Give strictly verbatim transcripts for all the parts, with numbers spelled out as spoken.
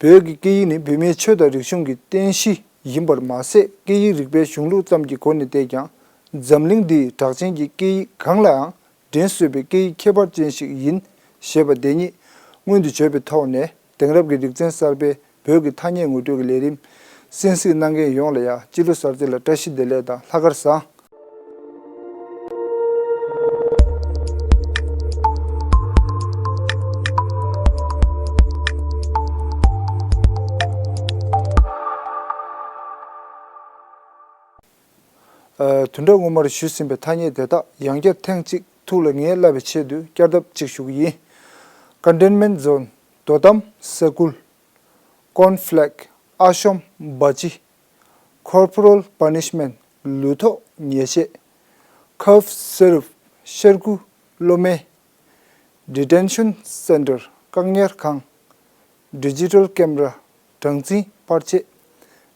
བོད་ཀྱི་སྐད་ཡིག་ནི་བོད་མིའི་ཆོས་དང་རིག་གཞུང་གི་རྟེན་གཞི་ཡིན་པར་མ་ཟད། སྐད་ཡིག་རིག་པའི་གཞུང་ལུགས་ཙམ་གྱི་སྒོ་ནས་བལྟས་ཀྱང་། འཛམ་གླིང་འདིའི་གྲགས་ཅན་གྱི་སྐད་ཡིག་གང་ལའང་འགྲན་བཟོད་པའི་སྐད་ཡིག་ཁྱད་པར་ཅན་ཞིག་ཡིན་ཞེས་པ་དེ་ཉིད་སྔོན་དུ་བརྗོད་པའི་ཐོག་ནས། དེང་རབས་ཀྱི་རིག་ཚན་གསར་པའི་བོད་ཀྱི་ཐ་སྙད་ངོ་སྤྲོད་ཀྱི་ལས་རིམ་གསན་གཟིགས་གནང་མཁན་ཡོངས་ལ་ཡང་། སྤྱི་ལོ་གསར་ཚེས་ལ་བཀྲ་ཤིས་བདེ་ལེགས་དང་ལྷག་དཀར་བཟང་། ཨ། བདུན་ཕྲག་སྔོན་མར་ཞུས་ཟིན་པའི་ཐ་སྙད་དེ་དག་ཡང་བསྐྱར་ཐེངས་གཅིག་ཐུགས་ལ་ངེས་བསླབ་པའི་ཆེད་དུ་བསྐྱར་ལྡབ་གཅིག་ཞུ་གི་ཡིན། Containment Zone། དོ་དམ་ས་ཁུལ། Conflict། ཨ་ཤོམ་བ་ཅི། Corporal Punishment། ལུས་ཐོག་ཉེས་ཆད། Curb Serve། ཤར་ཁུག་སློབ་མའི། Detention Center། བཀག་ཉར་ཁང་། Digital Camera། གྲངས་འཛིན་པར་ཆས།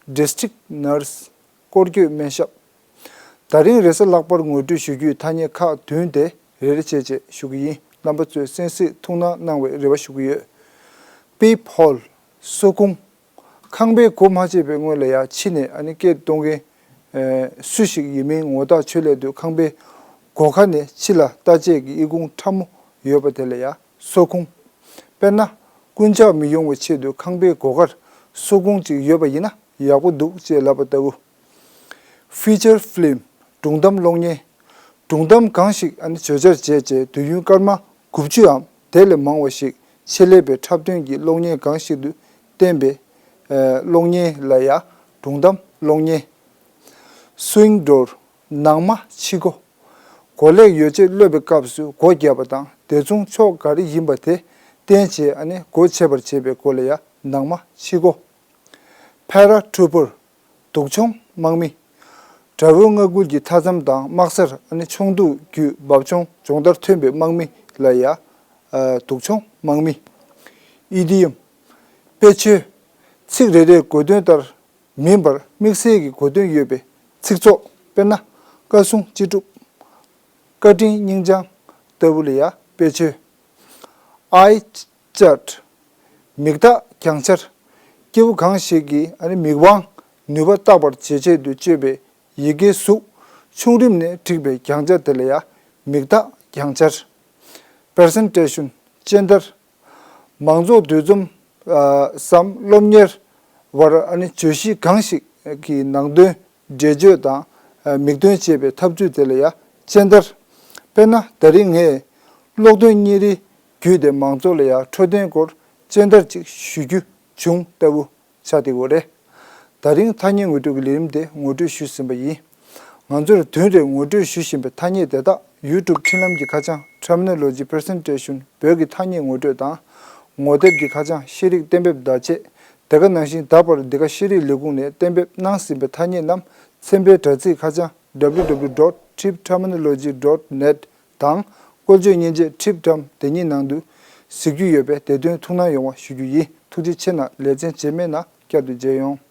District Nurse། སྐོར་སྐྱོད་སྨན་ཞབས། ད་རིང་རེས་གཟའ་ལྷག་པར་ངོ་སྤྲོད་ཞུ་རྒྱུའི་ཐ་སྙད་ཁག་བདུན་དེ་རེ་རེ་བྱས་བྱས་ཞུ་གི་ཡིན། རྣམ་པ་ཚོས་གསན་གཟིགས་ཐུགས་སྣང་གནང་བའི་རེ་བ་ཞུ་གི་ཡོད། Peep Hole། སོ་ཁུང་། ཁང་པའི་སྒོ་མ་ཕྱེ་བའི་སྔོན་ལ་ཡང་ཕྱི་ནས་ཨ་ནི་སྐད་གཏོང་མཁན། ཨེ། སུ་ཞིག་ཡིན་མིན་ངོ་ཐག་ཆོད་སླད་དུ་ཁང་པའི་སྒོ་ཁ་ནས་ཕྱི་ལ་ལྟ་དཔྱད་ཀྱི་ཨི་ཁུང་ཕྲ་མོ་ཡོད་པ་དེ་ལ་ཡང་སོ་ཁུང་། དཔེར་ན། རྐུན་ཇག་མི་ཡོང་བའི་ཆེད་དུ་ཁང་པའི་སྒོ་ཁར་སོ་ཁུང་ཅིག་ཡོད་པ་ཡིན་ན་ཡག་པོ་འདུག་ཅེས་ལབ་པ་ལྟ་བུ། Feature Film། སྒྲུང་གཏམ་གློག་བརྙན། སྒྲུང་གཏམ་གང་ཞིག་ཨ་ནི་བརྗོད་བྱར་བྱས་རྗེས་དུས་ཡུན་སྐར་མ་དགུ་བཅུའམ་དེ་ལས་མང་བ་ཞིག་ཆེད་ལས་པའི་འཁྲབ་སྟོན་གྱི་གློག་བརྙན་གང་ཞིག་ཏུ་བསྟན་པའི། ཨ། གློག་བརྙན་ལ་ཡང་སྒྲུང་གཏམ་གློག་བརྙན། Swing Door། ནང་མ་ཕྱི་སྒོ། སྒོ་གླེགས་ཡོ་བྱད་གློད་པའི་སྐབས་སུ་སྒོ་བརྒྱབ་པ་དང་། དེ་མཚུངས་ཕྱོགས་ག་རེ་ཡིན་པ་དེ་བསྟན་བྱས་ཨ་ནི་སྒོ་ཕྱེ་བར་བྱེད་པའི་སྒོ་ལ་ཡང་ནང་མ་ཕྱི་སྒོ། Paratrooper། དུག་མཆོང་དམག་མི། དགྲ་བོའི་མངའ་ཁུལ་གྱི་མཐའ་མཚམས་དང་དམག་སར་ཨ་ནི་ཆུང་འདུག་བརྒྱུད་འབབ་ཆུང་སྦྱོང་བརྡར་ཐོན་པའི་དམག་མི་ལ་ཡང་། ཨ། དུག་མཆོང་དམག་མི། Idiom། དཔེ་བརྗོད། ཚིག་རེ་རེའི་གོ་དོན་ལྟར་མིན་པར་དམིགས་བསལ་གྱི་གོ་དོན་ཡོད་པའི་ཚིག་ཚོགས། དཔེར་ན། བཀའ་སྲུང་ཅི་སྒྲུབ། བཀའ་དྲིན་སྙིང་བཅངས་ལྟ་བུ་ལ་ཡང་དཔེ་བརྗོད། Eye Chart། མིག་བརྟག་རྒྱང་ཆར། སྐྱེ་བོ་གང་ཞིག་གི་ཨ་ནི་མིག་དབང་ནུས་པ་བརྟག་པར་བྱེད་ཆེད་དུ་སྤྱོད་པའི་ཡི་གེའི་གཟུགས། ཆུང་རིམ་ནས་བསྒྲིགས་པའི་རྒྱང་ཆ་དེ་ལ་ཡང་མིག་བརྟག་རྒྱང་ཆར། Presentation། སྤྱན་བསྟར། མང་ཚོགས་འདུ་འཛོམས་སམ་སློབ་གཉེར་བར་ཨ་ནི་བརྗོད་གཞི་གང་ཞིག་གི་ནང་དོན་འགྲེལ་བརྗོད་དང་མིག་སྟོན་བྱེད་པའི་ཐབས་ཚུལ་དེ་ལ་ཡང་སྤྱན་བསྟར། དཔེར་ན། ད་རིང་ངས་ཀློག་འདོན་བརྙན་རིས་བརྒྱུད་དེ་མང་ཚོགས་ལ་ཡང་འཕྲོད་བསྟེན་སྐོར་སྤྱན་བསྟར་ཅིག་ཞུ་རྒྱུ་བྱུང་ལྟ་བུ་ཆགས་བསྡད་ཡོད་རེད། ད་རིང་ཐ་སྙད་ངོ་སྤྲོད་ཀྱི་ལས་རིམ་དེ་ངོ་སྤྲོད་ཞུས་ཟིན་པ་ཡིན། ང་ཚོར་བདུན་རེ་ངོ་སྤྲོད་ཞུ་བཞིན་པའི་ཐ་སྙད་དེ་དག་YouTube་འཕྲིན་ལམ་གྱི་ཁ་བྱང་Terminology Presentation། བོད་ཀྱི་ཐ་སྙད་ངོ་སྤྲོད་དང་། ངོ་དེབ་ཀྱི་ཁ་བྱང་ཤེས་རིག་གཏན་འབེབས་བརྡ་ཆད། དེ་ག་ནང་བཞིན་ད་བར་འདི་ག་ཤེས་རིག་ལས་ཁུངས་ནས་གཏན་འབེབས་གནང་ཟིན་པའི་ཐ་སྙད་རྣམས་ཚན་པའི་དྲ་ཚིགས་ཁ་བྱང་www dot trip terminology dot net དང་བཀོལ་སྤྱོད་མཉེན་ཆས་Trip Term དེ་ཉིད་ནང་དུ་གཟིགས་རྒྱུ་ཡོད་པས། དེ་དོན་ཐུགས་སྣང་ཡོང་བ་ཞུ་རྒྱུ་ཡིན། ཐུགས་རྗེ་ཆེ་གནང་། ལེ་ཚན་རྗེས་མའི་ནང་བསྐྱར་དུ་མཇལ་ཡོང་།